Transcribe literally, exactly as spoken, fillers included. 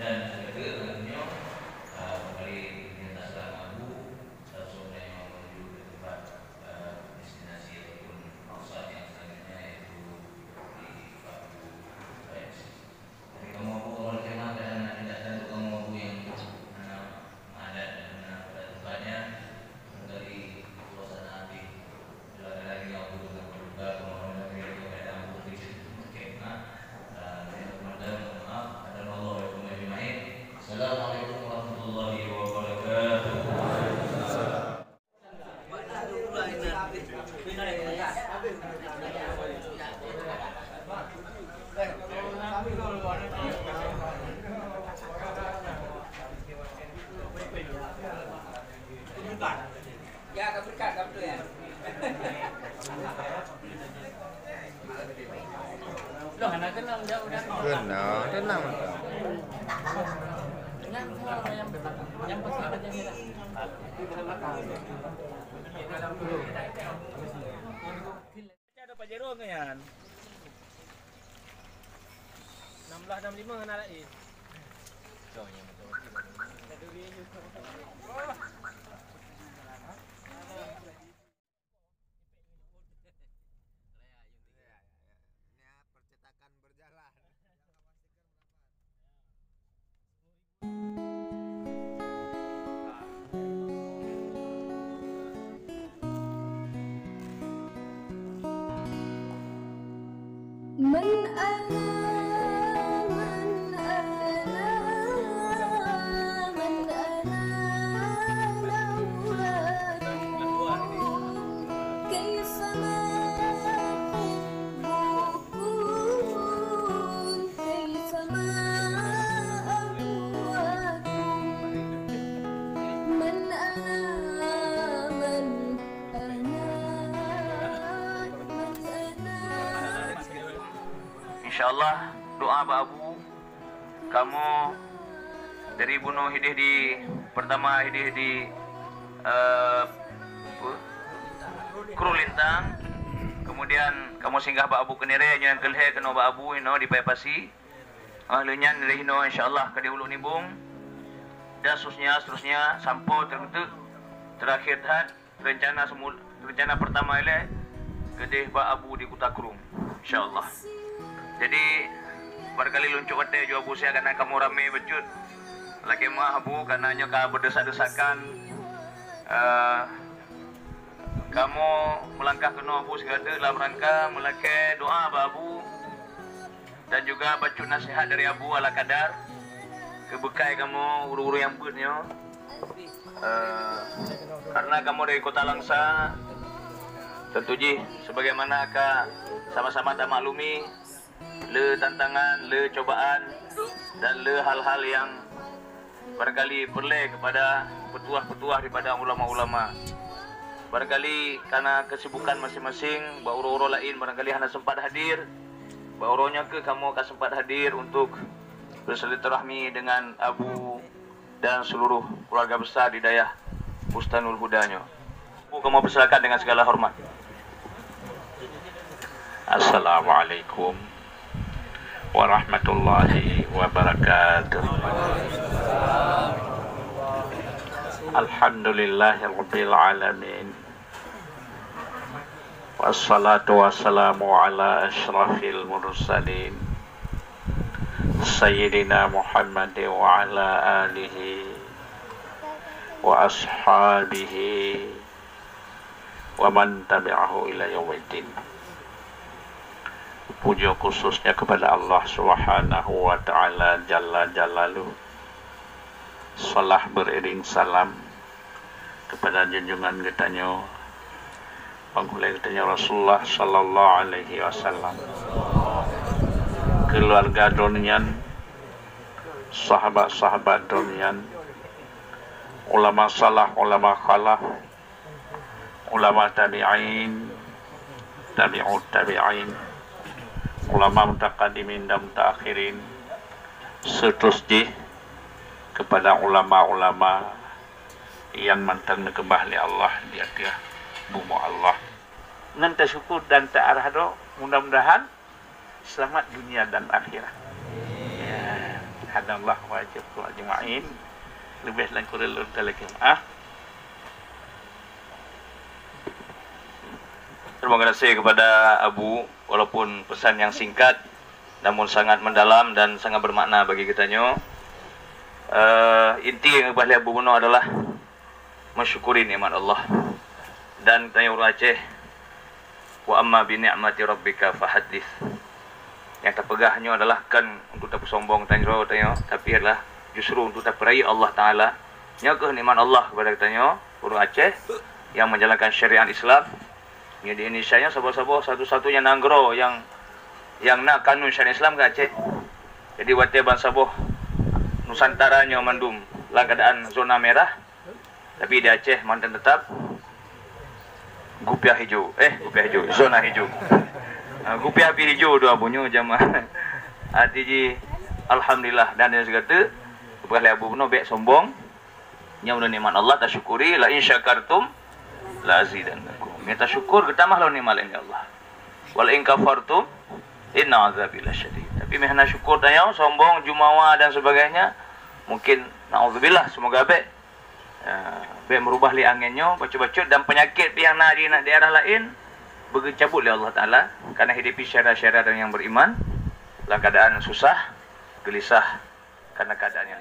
Dan seketika nyoe, eh, kembali meminta salam Abu, langsung menuju ke tempat, eh, destinasi ataupun maksud yang selanjutnya, yaitu di Paku Raya Besi. Jadi, kamoe Abu, kamoe terima kasih dan tidak tentu kamoe Abu yang mana adat dan mana pada tempatnya, kembali suasana hati. Assalamualaikum warahmatullahi wabarakatuh. Ya, ka berikat, ka betul ya. Loh, hana kenal jauh dah. Kenal, tenang. Yang, yang, yang, yang, yang, Ada Pajero nyan. Enam belas enam lima na laén. Percetakan berjalan. من أنا، من أنا، من أنا لولاكم، كيفما أحبكم، كيفما أهواكم. من أنا، من أنا، من أنا. Insya Allah, doa bak Abu. Kamoe dari bunoe hideh di, pertama hideh di, eh, Kru Lintang, kemudian kamoe singgah bak Abu Kenirée, nyoe nyang keulhée keunoe bak Abu inoe di Paya Pasi. Ah, lheueh nyan dari hinoe insya Allah ka di Uluk Nibong, dan seterusnya, seterusnya sampoe teungeut terakhir that. Rencana semul-, rencana pertama ilée keudeh bak Abu di Kuta Krueng, insya Allah. Jadi, barangkali lôn cok watée ju Abu siat, karena kamoe ramé bacut. Lakée meuah Abu, karena nyoe ka beudesak-desakan. Eh, kamoe meulangkah keunoe Abu sigoe teuk lam rangka meulakée doa bak Abu. Dan juga bacut nasihat dari Abu ala kadar, keu beukai kamoe ureuëng-ureuëng nyang beuet nyoe. Eh, karena kamoe dari Kota Langsa, tentu jih sebagaimana ka sama-sama tamaklumi, le tantangan, le cobaan, dan le hal-hal yang barangkali peureulée kepada peutuah-peutuah daripada ulama-ulama. Barangkali karena kesibukan masing-masing, bak uroe-uroe laén barangkali hana sempat hadir. Bak uroe nyoe kheueh kamoe ka sempat hadir untuk bersilaturahmi dengan Abu dan seluruh keluarga besar di dayah Bustanul Huda nyoe. Abu, kamoe persilakan dengan segala hormat. Assalamualaikum warahmatullahi wabarakatuh. Alhamdulillahirabbil alamin. Wassalatu wassalamu ala asyrafil mursalin, Sayyidina Muhammad wa ala alihi wa ashabihi wa man tabi'ahu ila yaumiddin. Puja khususnya kepada Allah Subhanahu wa Ta'ala Jalla Jalaluh. Salah beriring salam kepada junjungan geutanyoe, Panghulée geutanyoe Rasulullah sallallahu alaihi wasallam, keluarga droeneuh nyan, sahabat-sahabat droeneuh nyan, ulama salaf, ulama khalaf, ulama tabi'in, tabi'ut tabi'in, ulama mutaqaddimin dan mutaakhirin, seterus jih kepada ulama-ulama nyang mantong neukeubah lé Allah di ateueh bumoe Allah. Ngon tasyukur dan taarah droe, mudah-mudahan selamat dunia dan akhirat. Ya. Hadallah wa iyyakum ajma'in. Leubeh dan kurang lôn talakèe maaf. Terima kasih kepada Abu, walaupun pesan yang singkat, namun sangat mendalam dan sangat bermakna bagi kita nyoe. Eh, inti yang ubah lé Abu bunoe adalah mensyukuri nikmat Allah. Dan tanyoe ureuëng Aceh, "Wa amma bi ni'mati rabbika fahaddits." Nyang tapeugah nyoe adalah kon untuk tapeusombong tanyoe, tanyoe, tapi adalah justru untuk tapeurayeuk Allah Taala. Nyoe keuh nikmat Allah kepada tanyoe, ureuëng Aceh yang menjalankan syariat Islam. Nyoe di Indonesia nyoe saboh-saboh satu-satunya nanggroe yang, yang na kanun syariat Islam keu Aceh. Jadi watèe bansaboh Nusantara nyoe mandum lam keadaan zona merah, tapi di Aceh mantan tetap gupiah hijau. Eh, gupiah hijau, zona hijau. Ah, gupiah pih hijau dua bunoe jamaah. Arti jih, alhamdulillah, dan yang segala, bukan lé Abu bunoe bèk sombong. Nyoe udah nikmat Allah, tasyukuri. "La in syakartum la azidannakum." Meunyoe tasyukur, geutamah lom nikmat lé Allah. "Wa la in kafartum inna azabi lasyadid." Tapi meunyoe hana syukur tanyoe, sombong, jumawa dan sebagainya, mungkin, naudzubillah, semoga bèk, eh, bèk merubah lé angén nyoe, bacut-bacut, dan penyakit pih nyang na di daerah laén, beugeucabut lé Allah Taala, karena hidupi syedara-syedara yang beriman dalam keadaan susah, gelisah, karena keadaan yang